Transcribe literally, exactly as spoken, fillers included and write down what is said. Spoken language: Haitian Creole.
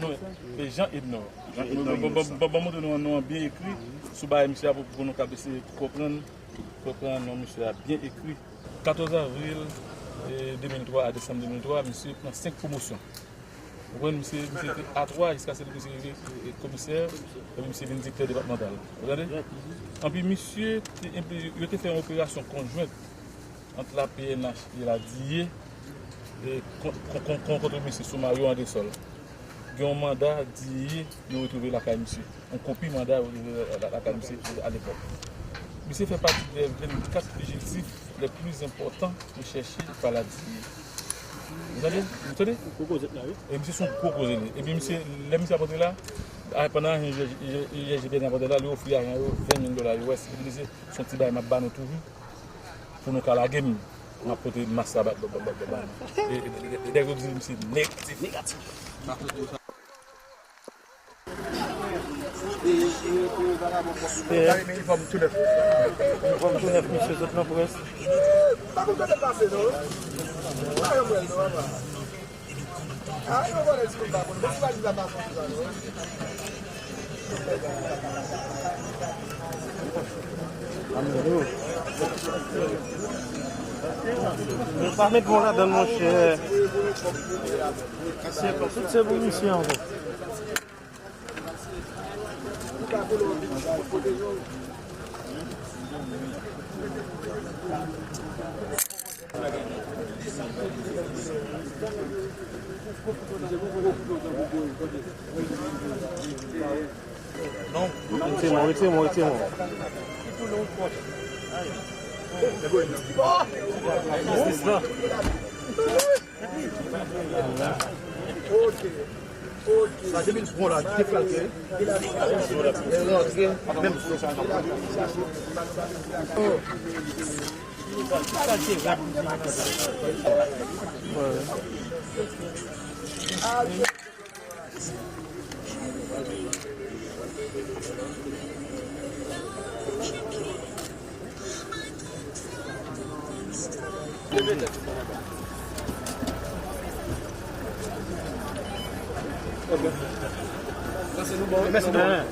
Non, e Jean Ednor. Jean Ednor Innocent. Bon, bon, bon, bon, montre nou non an byen ekri sou bagay misye a pou, pou nou kab eseye konprann, konprann non misye a byen ekri. Katòz avril, e, de mil twa a desanm de mil twa, misye pran senk pwomosyon. Ou konprann, misye, misye te A twa jiskaske misye rive, e, komisè, epi misye vin direktè depatmantal. Ou tande? Anpi misye te, yo te fè yon operasyon konjwent ant la P N H e la D I E, e, kon, kon, kon, kon, kont mesye Soumario Andresol. Gen yon manda D I E yo retwouve lakay misye. Yon kopi manda yo retwouve la, la, lakay misye alepòk. Misye fè pati dè vennkat fijitif lè pli enpòtan rechèche pa la D I E. Ou tande? Ou tande? Gwo kozèt la, wi. E misye se yon gwo koze li. Epi misye, lè misye ap antre la, a, pandan ajan I G P N ap antre la, li ofri ajan yo ven mil dola U S. Epi li di, se yon ti bagay m ap ba nou toujou pou nou ka lage m. M ap pote mas la ba, ba, ba, ba, ba nou. E, e, e, e, nèg yo di m se negatif. Negatif. Gade men inifòm tou nèf. Inifòm tou nèf, mesye, sot nan près. Pa konn kote l pase, non. Pa yon bwèl, non, papa. Yo pa met bon ladan l, monchè. Se, tout se pou misye ankò. Non. Retire mwen, retire mwen, retire mwen. Sa depi l pran la, defalke. Li rantre. Menm. Mèsi, nou bon. Mèsi, nou bon.